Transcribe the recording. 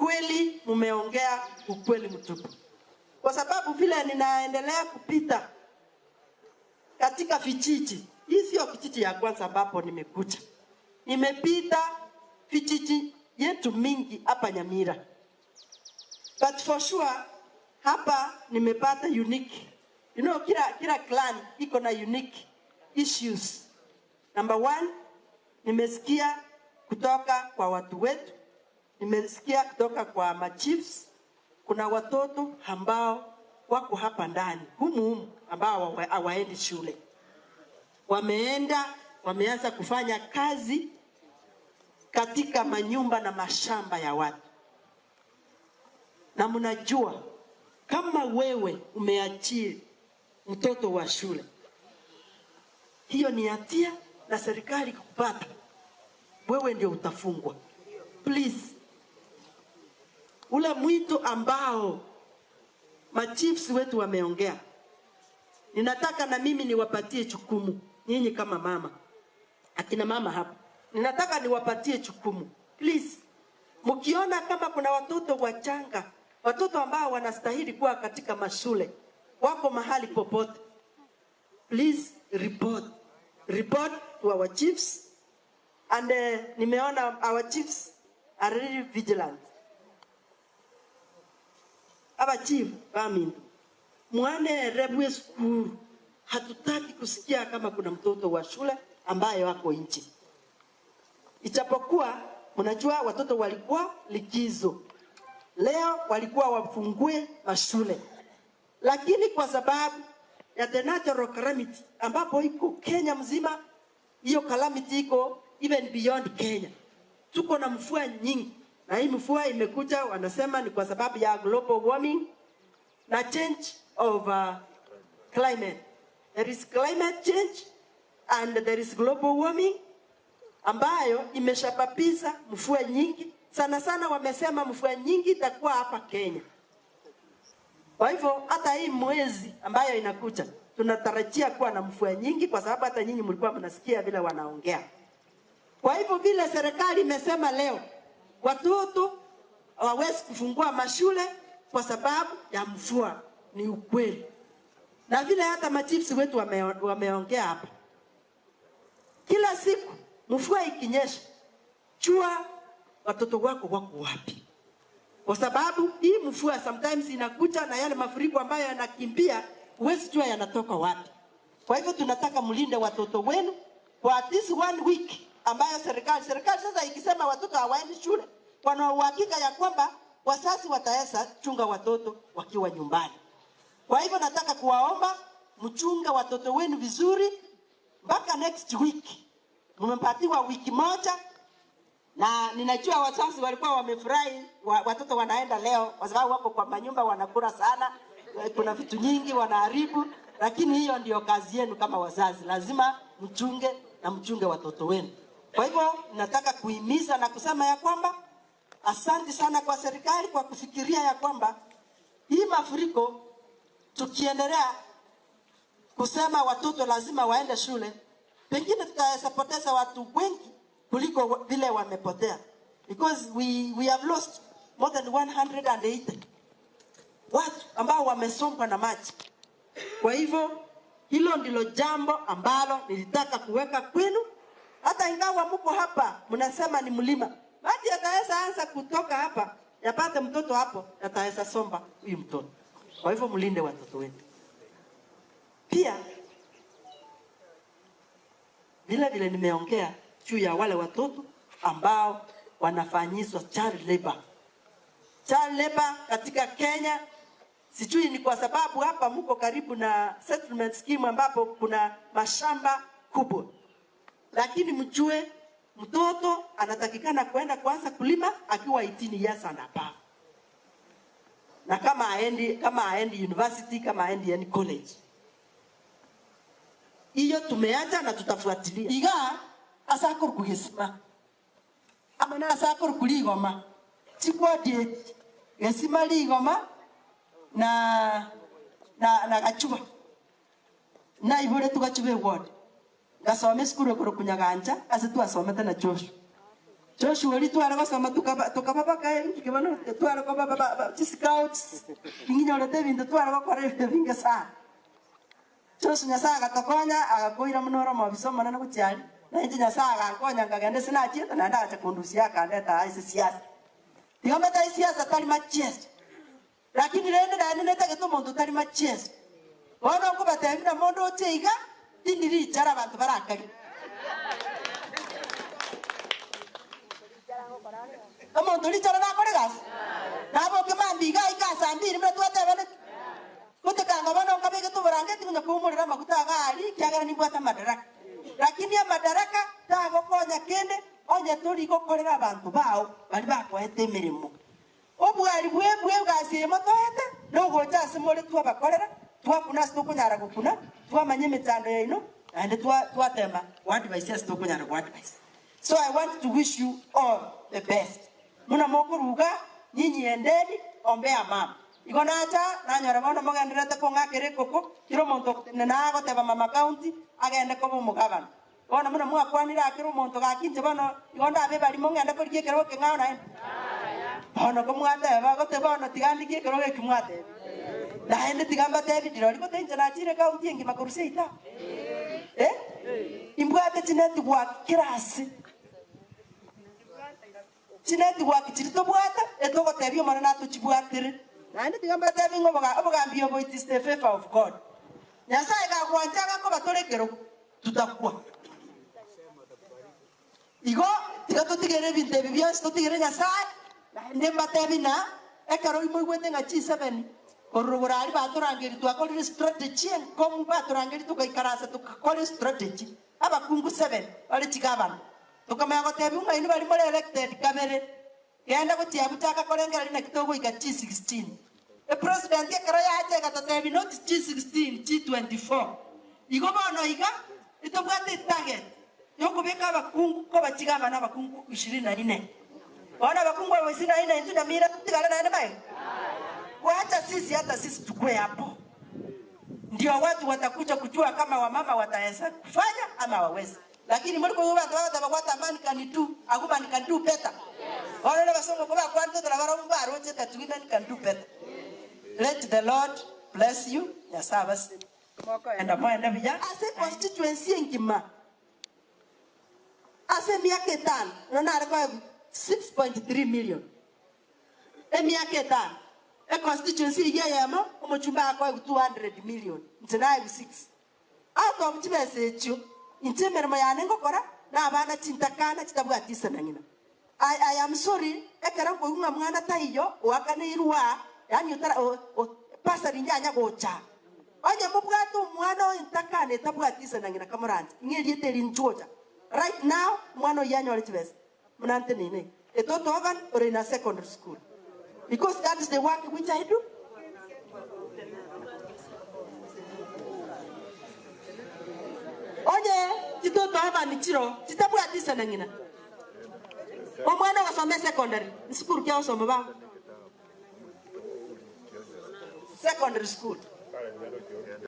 Kweli mumeongea ukweli mtupu, kwa sababu vile ninaendelea kupita katika vijiji, hii sio kijiji ya kwanza ambapo nimekuja, nimepita vijiji yetu mingi hapa Nyamira, but for sure hapa nimepata unique you know, kila, kila clan iko na unique issues. Number one, nimesikia kutoka kwa watu wetu, nimesikia kutoka kwa machiefs, kuna watoto ambao wako hapa ndani humu humu ambao hawaendi shule, wameenda wameanza kufanya kazi katika manyumba na mashamba ya watu, na mnajua kama wewe umeachiri mtoto wa shule, hiyo ni hatia, na serikali kukupata wewe ndio utafungwa. Please, ule mwito ambao machiefs wetu wameongea, ninataka na mimi niwapatie jukumu nyinyi kama mama, akina mama hapa, ninataka niwapatie jukumu please. Mkiona kama kuna watoto wachanga, watoto ambao wanastahili kuwa katika mashule wako mahali popote, please report, report to our chiefs and uh, nimeona our chiefs are really vigilant. Aba chief baminto mwane rebwe skuru, hatutaki kusikia kama kuna mtoto wa shule ambaye wako nje, ijapokuwa mnajua watoto walikuwa likizo, leo walikuwa wafungue mashule, lakini kwa sababu ya the natural calamity ambapo iko Kenya mzima, hiyo calamity iko even beyond Kenya. Tuko na mvua nyingi, na hii mvua imekuja, wanasema ni kwa sababu ya global warming na change of uh, climate. There is climate change and there is global warming ambayo imesababisha mvua nyingi sana sana. Wamesema mvua nyingi itakuwa hapa Kenya. Kwa hivyo hata hii mwezi ambayo inakuja tunatarajia kuwa na mvua nyingi, kwa sababu hata nyinyi mlikuwa mnasikia vile wanaongea. Kwa hivyo vile serikali imesema leo watoto hawawezi kufungua mashule kwa sababu ya mvua, ni ukweli, na vile hata machiefs wetu wame, wameongea hapa, kila siku mvua ikinyesha, jua watoto wako wako wapi, kwa sababu hii mvua sometimes inakuja na yale mafuriko ambayo yanakimbia, huwezi jua yanatoka wapi. Kwa hivyo tunataka mlinde watoto wenu kwa this one week ambayo serikali serikali sasa ikisema watoto hawaendi shule, wana uhakika ya kwamba wazazi wataweza chunga watoto wakiwa nyumbani. Kwa hivyo nataka kuwaomba mchunge watoto wenu vizuri mpaka next week. Mmepatiwa wiki moja, na ninajua wazazi walikuwa wamefurahi wa, watoto wanaenda leo kwa sababu wako kwa manyumba wanakula sana, kuna vitu nyingi wanaharibu, lakini hiyo ndio kazi yenu kama wazazi, lazima mchunge na mchunge watoto wenu. Kwa hivyo nataka kuhimiza na kusema ya kwamba asante sana kwa serikali kwa kufikiria ya kwamba hii mafuriko tukiendelea kusema watoto lazima waende shule, pengine tutaweza poteza watu wengi kuliko vile wamepotea, because we, we have lost more than 180 watu ambao wamesombwa na maji. Kwa hivyo hilo ndilo jambo ambalo nilitaka kuweka kwenu, hata ingawa mko hapa mnasema ni mlima, maji yataweza anza kutoka hapa yapate mtoto hapo, yataweza somba huyu mtoto. Kwa hivyo mlinde watoto wetu. Pia vile vile nimeongea juu ya wale watoto ambao wanafanyizwa child labor. Child labor katika Kenya, sijui ni kwa sababu hapa mko karibu na settlement scheme ambapo kuna mashamba kubwa, lakini mjue mtoto anatakikana kwenda kuanza kulima akiwa 18 years and above, na kama aendi, kama aendi university, kama aendi any college hiyo tumeacha na tutafuatilia iga asakor kugesima amana asakor kuligoma chikwadieti gesima ligoma na na na gachuba na ibore tugachuba eward ngasoma esukuru ekoro kunyaganja ase twasomete na Joshua. Joshua oria tware gosoma tokaba tokaba baka inki bono tware koba ba ba chiscouts, nginyorete ebinto tware gokora ebinto ebinge sana. Joshua Nyasae agatokonya agakoira buna ore omobisa omonene gochia aria, na inche Nyasae agankonya nkagenda ase nachiete naende agacha kondusia akandeta aa ase siasa. Tiga mbatai siasa tari machieso. Lakini rende naende netagete omonto otari machieso. Bono nkobatebia buna monto oche iga, tindi richara abanto barakarie. Omonto richara nakore gasi? Naboke mambia iga aike ase ambiri buna twatebaneti? Gotekanga bono nkabegete oborangeti konya koumorera amaguta iga aria, ekiagera nimbwate amadaraka. Lakini amadaraka tagokonya kende onye tori gokorera abanto bao baria bakoete emeremo. Obwari bw'egasi eye motoete nogocha ase more twabakorera, twakuna ase tokonyara gokuna, twamanya emechando yaino, naende twatema goadvise ase tokonyara goadvise. So I want to wish you all the best. Buna mokoruga, nyinyi endeni, ombea amama. Igo nacha, nanyora bono mogendererete kong'akera ekoko, kera omonto ogotenena agoteba mama county, agende koba omogabana. Bono buna mwakwanire aa kera omonto, gaki inche bono igo ndabe ebarimo ngende korigia ekerogo ekeng'ao naende. Bono komwateba, gote bono tiga ndigie ekerogo eki mwatebire. Naende tiga mbatebi rirorio gote inche nachire ekaunti engima korwa seita. Eh? Imbwate chinetwork kera ase. Chinetwork chiria tobwate, etogotebia Omonene atochibwatere. Naende tiga mbatebi ng'a oboga obogambi obo it is the favour of God. Nyasae gagwancha agakoba tore ekerogo. Tutakwa. Igo tiga totigere ebinto ebi bionsi, totigere Nyasae, naende mbatebi na ekero imoigwete ng'a chisebeni korwa rogoro aria batorangeria twakorire strategy enkong'u batorangeria togaikaransa togakora estrategy abakungu seven bare chigavana tokamanya gotebiwa ng'a inwe baria more elected kabere Genda gochia abwo chaka korengereria naki togoika G16. Epresident ekero yacha egatotebia not G16, G24. Igo bono iga ntobwate etarget yokobeka abakungu koba chigavana abakungu ishirini na inne. Bono abakungu aba ishirini na inne intwe Nyamira totigare naende magega? Wacha sisi hata sisi tukue hapo. Ndio watu watakuja kujua kama wamama wataeza kufanya ama hawawezi. Lakini mori koigwa abanto bagoteba what a man can do, a woman can do better. Bono rende abasongo kobakwanete otara barobwo mbaroche that women can do better. Let the Lord bless you, Nyasae abasesenie. Mokoenda moende buya ase econstituency engima ase emiaka etano, nonya nare koegwa 6.3 million. Emiaka etano, econstituency eyio eyemo, omochumba agakoegwa 200 million, inche naegwa 6. Out of chibesa echio, inche emeremo yane ngokora nabana chintakana chitabwati ise na ng'ina. I, I am sorry, ekero nkoigwa ng'a mwana taiyo oakaneirwe aa, yaani otara o, o, bursary inyanya gocha aa. Onye mobwate omwana o entakana etabwati ise na ng'ina kamoranche, ng'a erieta eri nchocha. Right now, omwana oyio anyore chibesa, buna nteneine iga. Etoto orphan ore in a secondary school because that is the work which I do. Onye chitoto orphan chiro chitabwati ise na ng'ina, omwana ogosoma esecondary, nsukuru ki agosoma baba? Secondary school.